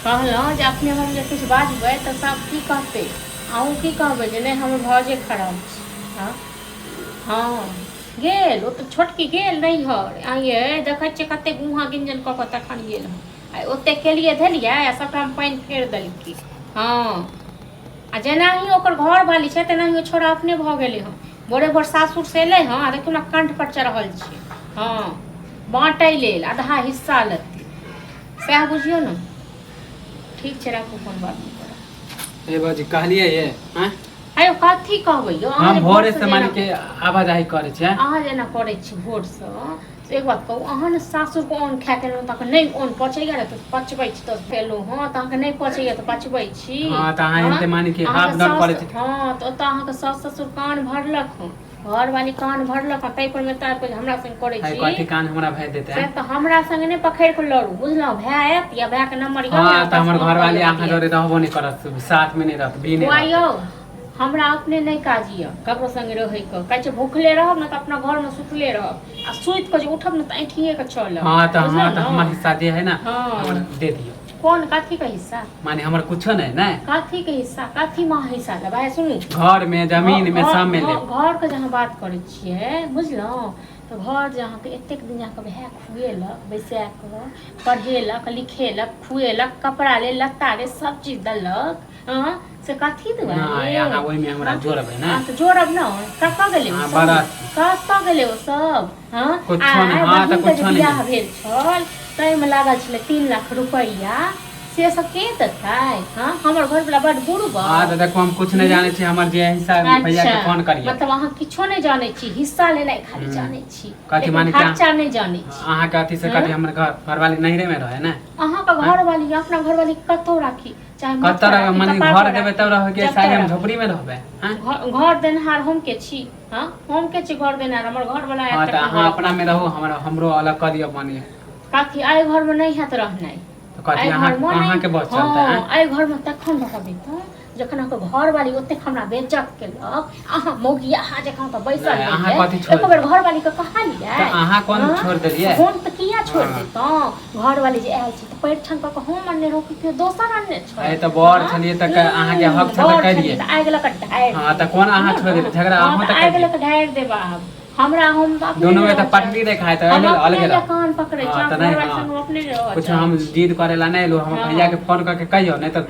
कहलहुँ जे अपने हम जे किछु बाजबै तऽ सब की कहतै? अहूँ की कहबै जे नहि हमर भाउजे खराब छै। हँ हँ गेल ओ तऽ छोटकी गेल नैहर। आँय यै देखै छियै कते गुहा गिंजन कऽ कऽ तखन गेल हँ। आ ओते केलियै धेलियै आ सभटामे पानि फेर देलकै। हँ आ जेनाही ओकर घरवाली छै तेनाही ओ छोड़ा अपने भऽ गेलै हँ। भोरे भोर सासुरसँ एलै हँ आ देखियौ ने कण्ठ पर चढ़ल छै। हँ बाँटै लेल आधा हिस्सा लेतै, सएह बुझियौ ने। ठीक छै राखू फोन, बादमे करब। ए बाजी कहलियै ये आँय? आयो कथी कहबै यौ? अहाँ हम जे भोरे भोरसँ से मानि जेना के आवाजाही करै छियै। अहाँ जेना करै छी भोरसँ, से एक बात कहू, अहाँ ने सासुरके अन्न खा के एलहुँ तऽ अहाँके नहि अन्न पचैया ने तऽ पचबै छी तऽ खेलहुँ हँ, तऽ अहाँके नहि पचैया तऽ पचबै छी। हँ तऽ अहाँ हँ एनाहिते मानि के अहाँके हाफ डाउन करै साउस छी। हँ तऽ ओतऽ अहाँके साउस ससुर कान भरलक हँ, घरवाली कान भरलक हँ, ताहि पर मे तऽ आबि कऽ हमरा संग करै है छी। कथी कान हमरा भरि देतै? से तऽ हमरा संगे नहि पकड़ि कऽ लड़ू, बुझलहुँ? भाय आयत या भायके नम्बर यऽ हँ तऽ हमर घरवाली अहाँ जरे रहबो नहि करत, साथमे नहि रहत, भी नहि बौआ रहत। यौ, हमरा अपने नहि काज यऽ ककरो संगे रहैके। कहै छै भूखले रहब ने तऽ अपना घरमे सुतले रहब, आ सुति कऽ जे उठब ने तऽ ऐंठिए कऽ चलब। हँ तऽ बुझलहुँ हँ तऽ ने? हमर हिस्सा जे है ने हँ हमर दे दियौ। कोन कथी के हिस्सा? माने हमर कुछो नहि ने। कथी के हिस्सा? कथी मे हिस्सा लेबै? सुनू, घर में जमीन में सब में लेब। घर के जे अहाँ बात करै छियै, बुझलहुँ? तऽ घर जे अहाँके एतेक दिन अहाँके भाय खुएलक, बैसा कऽ पढ़ेलक लिखेलक, खुएलक, कपड़ा ले लत्ता ले सब चीज देलक, हँ से कथी नहि दुआरे? अहाँ ओहिमे हमरा जोड़बै ने? हँ तऽ जोड़ब ने। कतऽ गेलै ओ अहाँ सब? बड़ा कतऽ गेलै ओ सब? हँ कुछो नहि। आ हँ तऽ बहिनके जे कुछो नहि बियाह मिलत। भेल छल ताहिमे लागल छलै 3 लाख रुपैआ, से सब के देतै? हँ हमर घरवला बड हँ बुड़बक। तऽ देखू, हम कुछ नहि जानै छी, हमर जे हिस्सा भैया अच्छा के फोन करियौ। मतलब अहाँ किछो नहि जानै छी, हिस्सा लेनाइ खाली हूँ जानै छी, कथी लेकिन माने कि खर्चा नहि जानै छी। अहाँके अथी से हँ कथी हमर घर घरवाली नैहरे मे रहे ने? अहाँके आँय घरवाली अपना घरवाली कतौ राखी, चाहे माथ कतऽ पर रहबै? राखी, मने कपार घर पर देबै राखी, तब रहबै, जतऽ साइड हम राखी। झोपड़ी मे रहबै? आँय घर देनहार हम के छी? हँ हम के छी घर देनहार? हमर घरवला हँ आयत तऽ तखन अहाँ घर अपना मे रहू, हमरा हमरो अलग कऽ दिअ मने। कथी एहि घरमे नहि हैत रहनाइ। तऽ कथी एहि अहाँ घरमे नहि। अहाँके बस हँ चलतै? आँय एहि घरमे तखन रहबै तऽ जखन अहाँके घरवाली ओतेक हमरा बेइज्जत केलक, अहाँ मौगियाहा जकाँ तऽ बैसल नहि अहाँ रहियै, कथी छोड़ि एको बेर देलियै? घरवालीके कहलियै? तऽ अहाँ कोन हँ छोड़ि देलियै? हम तऽ किया छोड़ि हँ देतहुँ? घरवाली जे आयल छै तऽ परिछन कऽ कऽ हम अनने रहौं कि केओ दोसर अनने अरे छल? तऽ बर हँ छलियै तऽ अहाँके हक छल तऽ बर करियै। छलियै तऽ आगि लऽ कऽ ढारि हँ तऽ देब, कोन अहाँ बुझलहुँ छोड़ि ने? देलियै झगड़ा? हँ अहूँ तऽ तऽ आगि करियै। लऽ कऽ ढारि देब आब। हमरा हम तऽ अपने दुनू नहि मे तऽ रहऽ चाहै पटरी छी। देखाय तऽ एहि हम लेल अपने अलगे लए रहू। कान पकड़ै छी, हँ तऽ अहाँके नहि घरवाली हँ संग हम अपने नहि रहऽ कुछो चाहै हम छी। जिद करै लए नहि एलहुँ। हमर भैया के हँ फोन कऽ के कहियौ, नहि तऽ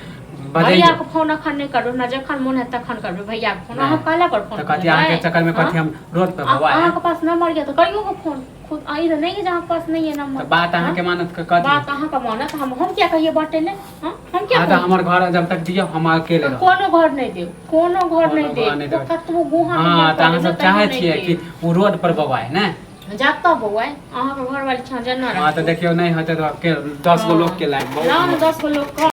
बजैयौ। भैयाके फोन एखन नहि करबै, हमरा जखन मोन हैत तखन करबै भैयाके फोन। नहि अहाँ कहला पर फोन तऽ कऽ कथी लेबै? अहाँके चक्करमे हँ कथी हम रोड पे बौआ आँय? अहाँके पास नम्बर यऽ तऽ करियौ गऽ फोन खुद। ई तऽ नहि यऽ जे अहाँके पास नहि यऽ तऽ नम्बर। बात हँ अहाँके मानत कथी बात अहाँके मानत? हम किया कहियै बाँटै लए? हँ हम किया हँ तऽ कहै? हमर घर जब तक दियौ हम अकेले रहब। कोनो घर नहि देब, कोनो घर नहि कोनो घर देब। नहि ओ देबै। कतबो गुहा हँ गुंजन तऽ कऽ अहाँ लेब ने सब तैयो चाहै नहि छियै कि देब। ओ रोड पर बौआइ ने? जतऽ बौआइ, अहाँके घरवाली छाँ जेना हँ तऽ राखू। देखियौ, नहि होतै तऽ 10 गो हँ लोकके लाइब बहुत लाउ ने लोक। 10 गो लोक।